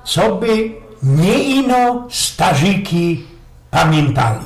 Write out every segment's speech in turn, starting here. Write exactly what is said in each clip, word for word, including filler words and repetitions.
Co by niy ino starzyki pamiyntali.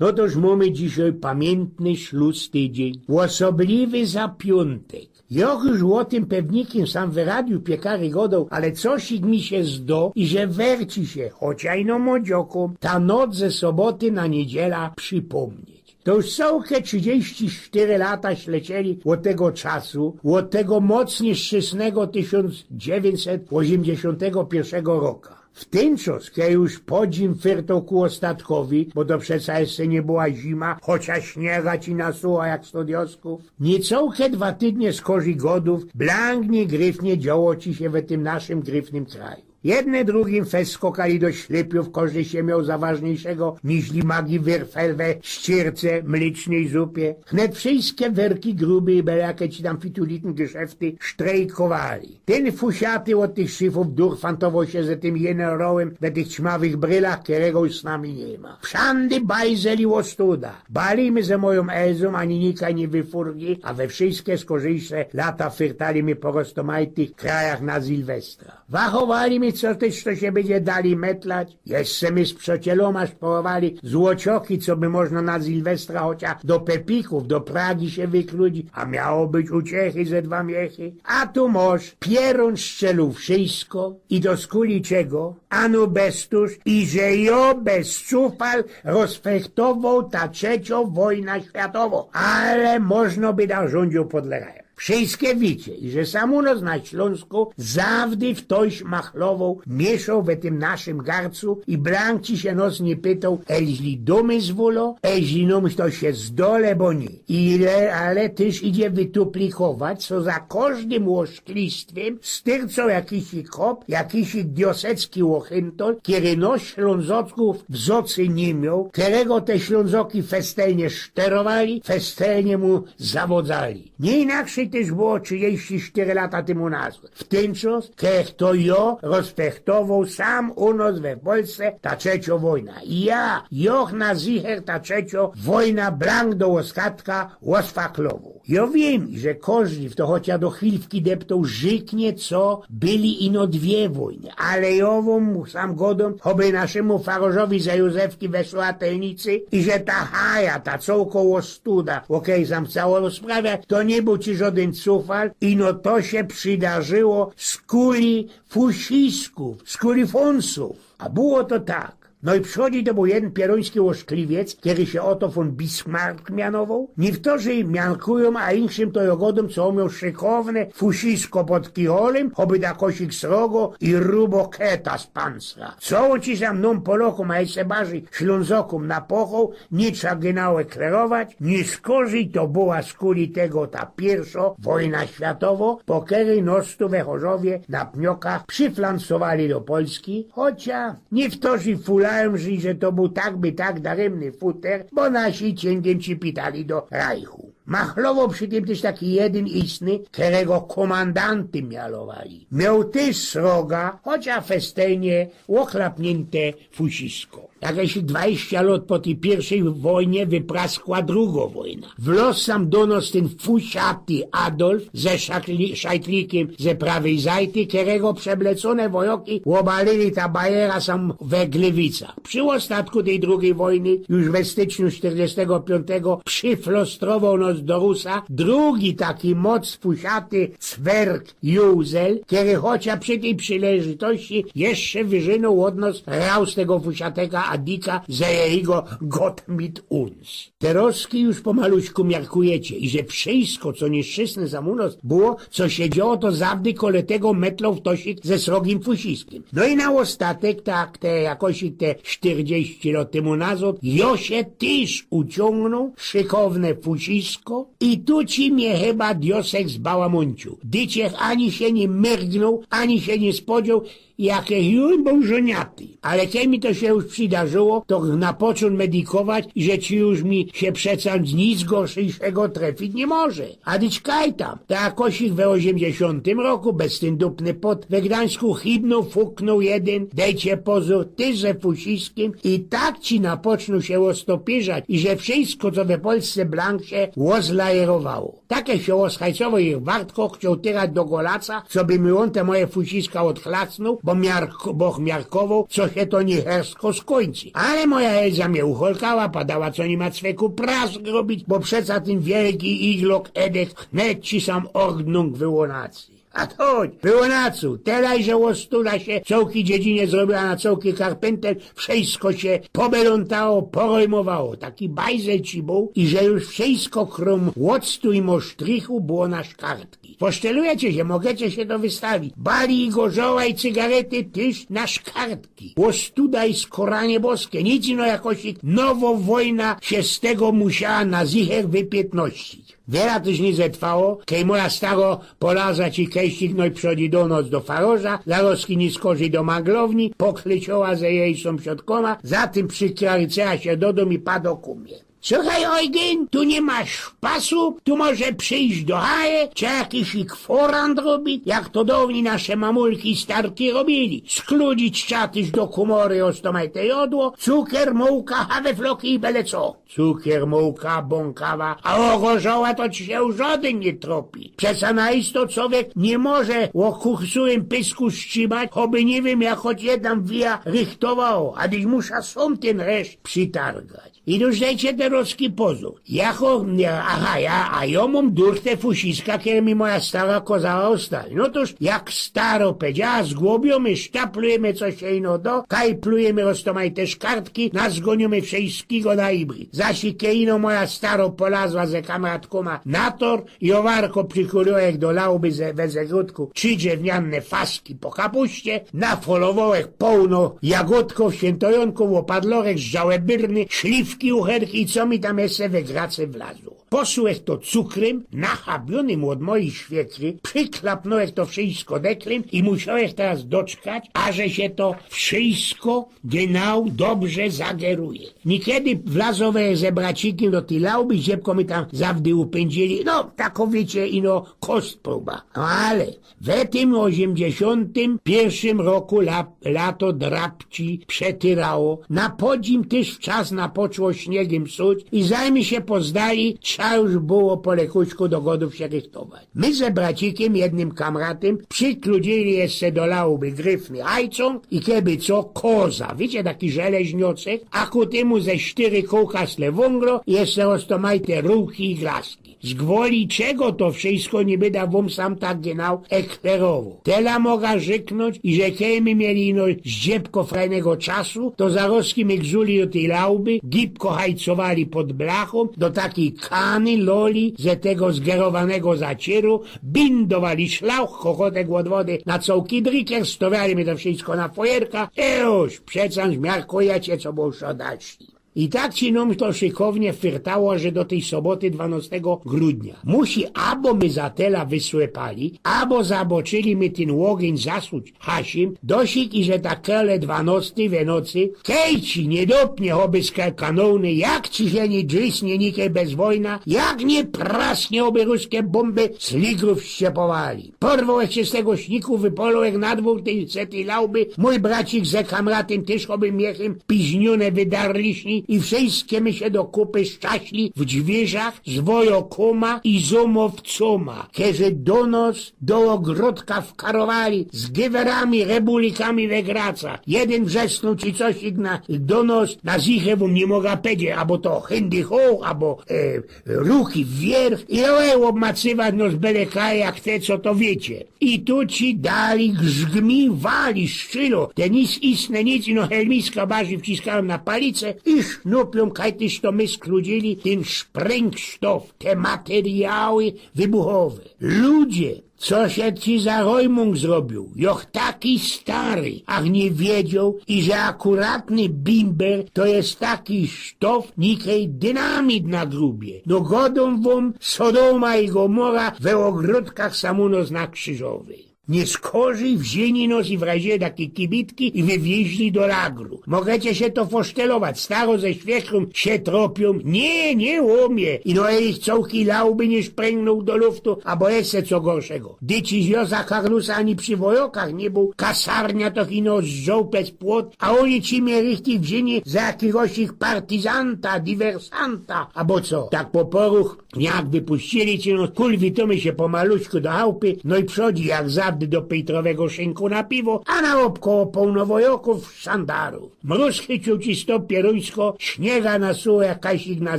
No toż mōmy dzisiej pamiyntny ślus tydziyń, ôsobliwy za piōntek. Jŏ już ô tym pewnikym sam w radiu piekary godoł, ale cosik mi sie zdo, iże werci sie, chocia ino młodziokōm, ta noc ze soboty na niydziela przipōmnieć. To już cołke trzidziści sztyry lata śleceli ôd tego czasu, ôd tego mocnie szczysnego tysiōnc dziewiyńćset ôziymdziesiōntego piyrszego roka. W tyn czas, kej już podzim fyrtoł ku ôstatkowi, bo to przeca jeszcze niy była zima, chocia śniega ci nasuła jak sto dioskōw, niycołke dwa tydnie skorzij godōw, blank niygryfnie dzioło ci sie we tym naszym gryfnym kraju. Jedne drugim fest skokali do ślypiōw, kożdy sie mioł za ważniyjszego niźli magi wyrfel we ściyrce, mlicznyj zupie. Wnet wszyjske wyrki grube i bele jake ci tam fitulitne geszefty sztrejkowali. Tyn fusiaty ôd tych szifōw durfantowoł sie ze tym jynorołym we tych ćmawych brylach, kerego już z nami niy ma. Wszandy bajzel i ôstuda. Balimy ze mojōm Elzōm, ani nikaj niy wyfurgi, a we wszyjske skorziyjsze lata fyrtalimy po roztomajtych krajach na Sylwestra. Wachowali my, co tyż to sie bydzie dali metlać. Jeszcze my z przocielōma szpōrowali złocioki, co by można na Sylwestra chocia do Pepikōw, do Pragi sie wykludzić, a miało być uciechy ze dwa miechy. A tu mosz, pierōn szczeloł wszyjsko i do skuli czego? Ano bez tōż, iże jŏ bez cufal rozfechtowoł ta trzeciŏ wojna światowo, ale można by da rzōndziōł pod lerajōm. Wszyjske wiycie, iże sam u nos na Ślōnsku zawdy ftoś machlowoł, miyszŏł we tym naszym garcu i blank ci sie nos niy pytoł, eźli dōmy zwōlŏ, eźli nōm ftoś sie zdŏ, abo niy. Ile, ale tyż idzie wytuplikować, co za kożdym ôszklistwym styrcoł jakisik chop, jakisik diosecki ôchyntol, kery nos Ślōnzokōw w zŏcy niy mioł, kerego te Ślōnzoki festelnie szterowali, festelnie mu zawodzali. Niy inakszyj tyż było trzidziści sztyry lata tymu nazŏd. W tyn czas, kej to jŏ rozfechtowoł sam u nos we Polsce ta trzeciŏ wojna. I jŏ, jŏch na zicher ta trzeciŏ wojna blank do ôstatka ôsfachlowoł. Jŏ wiym, iże kożdy, fto chocia do chwilki deptoł, rzyknie, co byli ino dwie wojny, ale jŏ wōm sam godōm, choby naszymu farożowi ze Józefki weszło na telnicy, iże ta haja, ta cołkŏ ôstuda, ô kerej sam chca rozprawiać, to niy bōł ci żŏdyn cufal, ino to sie przidarzyło skuli fusiskōw, skuli fōnsōw. A było to tak. No i przodzi to bōł jedyn pierōński ôszkliwiec, kery sie Otto von Bismarck mianowoł. Niyktorzy miankujōm, a inkszym to jŏ godōm, co ôn mioł szykowne fusisko pod Kicholym, choby da kosik srogo i rubo keta z pancra. Co ôn ci sam nōm Polokōm, a jeszcze barzij Ślōnzokōm napochoł, niy trza gynałe klerować, niy skorzij to była skuli tego ta piyrszŏ wojna światowo, po kerej nos tu we Chorzowie na pniokach przifansowali do Polski, chocia niyktorzy fulajōm, że to bōł tak by tak darymny futer, bo nasi ciyngiym ci pitali do Reichu. Machlowoł przi tym tyż taki jedyn istny, kerego kōmandantym mianowali. Mioł tyż sroga, chocia festelnie ôchlapniynte fusisko. Jakeś dwadziścia lŏt po tyj piyrwszej wojnie wypraskła drugŏ wojna. Wlŏz sam do nos tyn fusiaty Adolf ze szakli-, szajtlikiym ze prawyj zajty, kerego przeblecōne wojoki ôbalili ta bajera sam we Gliwicach. Przi ôstatku tyj drugij wojny, już we styczniu sztyrdziestego piōntego, prziflostrowōł nos do Rusa drugi taki moc fusiaty cwerg Józel, kery chocia przi tyj przileżytości jeszcze wyrzynōł ôd nos rŏz tego fusiatego Adika ze jejigo Gott mit uns. Terŏzki już pomaluśku miarkujecie, iże wszysko, co nieszczysne sam u nos było, co sie dzioło, to zawdy kole tego metloł ftoś ze srogim fusiskym. No i na ôstatek, tak te jakoś te sztyrdziści lŏt tymu nazŏd, jŏ sie tyż uciōngnoł szykowne fusisko i tu ci mie chyba diosek zbałamōnciōł. Dyciech ani sie niy myrgnōł, ani sie niy spodzioł, jak jŏ bōł żōniaty. Ale kej mi to sie już przidarzyło, to na poczōntk medikować, iże ci już mi sie przeca nic gorszyjszego trefić niy może. A dyć kaj tam, ta kosik we ôziymdziesiōntym roku, bez tyn dupny pot, we Gdańsku chibnōł, fuknōł jedyn, dejcie pozōr, tyż ze fusiskym i tak ci na poczōntk sie ôstopyrzać, iże wszysko, co we Polsce blank sie ôzlajerowało. Tak ech sie ôschajcowoł i wartko chcioł tyrać do golaca, coby my ôn te moje fusiska ôdchlasnōł, bo miark-, boch miarkowoł, co sie to niechhersko skōńczy. Ale moja Elza mie ucholkała, padała, co niy ma cweku prask robić, bo przeca tyn wielki iglok Edek wnet ci sam ordnung wyłōnacy. A to, wyłōnacu, telaj, że ôstuda sie cołki dziedzinie zrobiła na cołki karpyntel, wszysko sie pobelōntało, porojmowało. Taki bajzel ci bōł, iże już wszysko krōm ôctu i mosztrichu było na szkartki. Posztelujecie sie, mogecie sie to wystawić. Bali i gorzoła i cygarety tyż na szkartki. Ôstuda i skoranie boskie, nic ino jakoś nowo wojna sie z tego musiała na zicher wypietnościć. Wiela tyż niy zetrwało, kej moja staro polazła ci kejsik nojprzōd do noc do faroża, zaroski niy skorzij do maglowni, poklyczoła ze jej sōmsiadkōma, zatym przikrarycała sie do dōm i padŏ ku mie. Suchej, Ojgyn, tu niy ma szpasu, tu może przijś do chaje, trza jakisik forant robić, jak to downij nasze mamulki i starki robiyli. Skludzić trza tyż do kōmory ôstomajte jodło, cukier, mōłka, chawefloki i bele co. Cukier, mōłka, bōnkawa, a ô gorzoła to ci sie już żodyn niy tropi. Przeca na isto cowiek niy może ô kursułym pysku strzimać, choby niy wiym, jak choć jedna wija rychtowało, a dyć musza sōm tyn reszt przitargać. I już dejcie teroski pozōr. Jako, aha, ja, a jŏ mōm durte fusiska, kere mi moja stara kozała ôstali. No tōż, jak staro pedziała, zgłobiōmy, sztaplujymy, co sie ino do, kajplujymy, roztōmajte szkartki, nazgōniōmy wszyskigo na ibri. Zaś i kej ino moja staro polazła ze kamratkōma na tor i ô warko przikulōł, jak do lauby ze, we zegōdku trzi drzewniane faski po kapuście, nafolowołech połno jagōdkōw, świyntojōnkōw, ôpadlorek, żałebyrny, śliwki, ucherki i co mi tam jeszcze we grace wlazło. Posułech to cukrym, nachabiōnym ôd mojij świekry, prziklapnōłech to wszysko deklym i musiołech teroz doczkać, aże sie to wszysko genau dobrze zageruje. Niykiedy wlazołech ze bracikiym do tyj lauby, ździebko my tam zawdy upyndziyli, no, tako wiycie, ino kostprōba. No ale we tym ôziymdziesiōntym piyrszym roku la-, lato drapci przetyrało, na podzim tyż wczasno poczło śniygym suć i zanim sie poznali, trza już było po lekuśku do godōw sie rychtować. My ze bracikiym, jednym kamratym, przikludziyli jeszcze do lauby gryfny hajcōng i keby co, koza, wiycie, taki żeleźniocek, a ku tymu ze sztyry kōłka slewōngro i jeszcze roztōmajte rułki i glaski. Z gwoli czego to wszysko, niy byda wōm sam tak genau eklerowoł. Tela moga rzyknōńć, iże kej my mieli ino ździebko frajnego czasu, to zaroski my gzuli do tyj lauby, gibko hajcowali pod blachōm, do takij kany loli ze tego zgerowanego zaciyru, bindowali szlauch, kokotek ôd wody na cołki driker, stŏwiali my to wszysko na fojerka, i już, przeca zmiarkujecie, co było dalszy. I tak sie nōm to szykownie fyrtało, że do tyj soboty dwanŏstego grudnia. Musi, abo my za tela wysłepali, abo zaboczyli my tyn ôgyń zasuć hasim, dosik iże ta kele dwanŏstyj we nocy, kej ci niy dopnie choby z ka-, kanōny, jak ci sie niy drzisnie nikej bez wojna, jak niy prasknie choby ruske bōmby, sligrōw ściepowali. Porwołech sie z tego śniku, wypolołech na dwōr tyj, se tyj lauby. Mōj bracik ze kamratym tyż choby miechym piźniōne wydarliśni i wszyjske my sie do kupy szczaśli w dźwiyrzach z wojŏkōma i zōmowcōma, kerzy do nŏs do ôgrōdka wkarowali, z gywerami, rebulikami we gracach. Jedyn wrzasnōł ci coś, Igna, do nŏs, na zicher wōm niy moga pedzieć, abo to hyndy ho, abo, e, ruki w wierch i ôj, ôbmacywać nŏs bele kaj, jak te, co to wiycie. I tu ci dali grzgmi, wali, szczilo, te nic istne nic, ino helmiska bardzij wciskajōm na palice i sznōpiōm, kaj tyż to my skludziyli tyn szpryngsztof, te materiały wybuchowe. Ludzie, co sie ci za rojmōng zrobiōł? Jŏch taki stary, ach niy wiedzioł, iże akuratny bimber to je taki sztof, nikej dynamit na grubie. No godōm wōm, Sodōma i Gōmora we ôgrōdkach sam u nŏs na Krzyżowyj. Niy skorzij wziyni nŏs i wraziyli takij kibitki i wywiyźli do lagru. Mogecie sie to fosztelować, staro ze świekrōm sie tropiōm, niy, niy ô mie. Ino ich cołki lauby niy szpryngnōł do luftu, abo jeszcze co gorszego. Dyć jŏ za Karlusa ani przi wojŏkach niy bōł, kasarnia to ino zdrzōł bez płot, a ôni ci mie richtig wziyni za jakigoś ich partyzanta, dywersanta, abo co. Tak po poruch Jak wypuścili ci, no, kul, witōmy sie pomaluśku do chałpy, no i przodzi jak zawdy do pejtrowego szynku na piwo, a na ôbkoło połno wojŏkōw w szandaru. Mrōz chyciōł ci stop pierōńsko, śniega nasuło jak kajsik na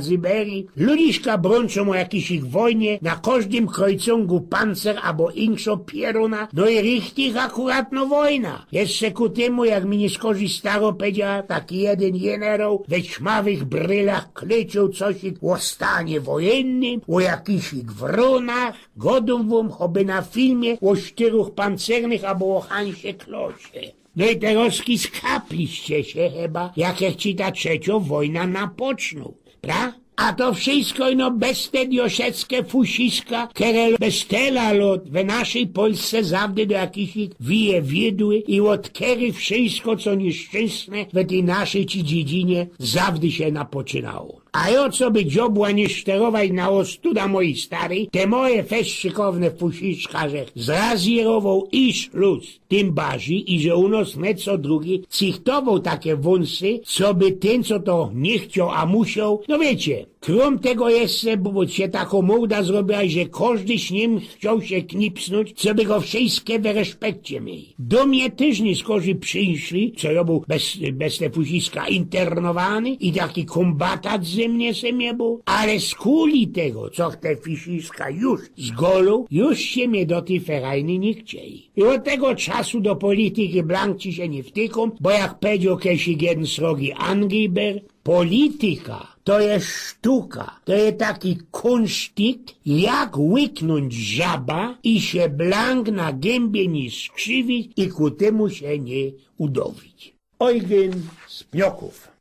Zyberii, ludziska brōnczōm ô jakisik wojnie, na kożdym krojcōngu pancer abo inkszŏ pierōna, no i richtig akuratno wojna. Jeszcze ku tymu, jak mi niyskorzij staro powiedziała, taki jedyn jeneroł we ćmawych brylach krzyczoł cosik ô stanie wojennym, ô jakisik wrōnach, godōm wōm choby na filmie ô sztyrōch pancernych abo ô Hansie Klosie. No i terŏzki skapliście sie chyba, jak żech ci ta trzeciŏ wojna napocznōł, pra? A to wszysko ino bez te dioszeckie fusiska, kere bez tela lot we naszyj Polsce zawdy do jakisik wije wiedły i ôd kerych wszysko, co niyszczyśne we tyj naszyj ci dziedzinie, zawdy sie napoczynało. A jŏ, coby dziobła niy szterować na ôstuda mojij staryj, te moje fest szykowne fusiska żech zrazyrowoł i szlus. Tym barzij, iże u nos me co drugi cychtowoł take wōnsy, coby tyn, co to niy chcioł, a musioł, no wiycie, krōm tego jeszcze, bo sie takŏ moda zrobiła, że kożdy śniym chcioł sie knipsnōńć, coby go wszyske we reszpekcie mieli. Do mie tyż niyskorzij przińszli, co jŏ bōł bez, bez te fusiska internowany i taki kōmbatant ze mie se mie bōł, ale skuli tego, co te fusiska już zgolōł, już sie mie do tyj ferajny niy chcieli. I ôd tego czasu do politiki blank ci sie niy wtykōm, bo jak powiedzioł kejsik jedyn srogi Angiber, politika to je sztuka, to je taki kunsztik, jak łyknōńć żaba i sie blank na gymie niy skrzywić i ku tymu sie niy udowić. Ojgyn z Pniokōw.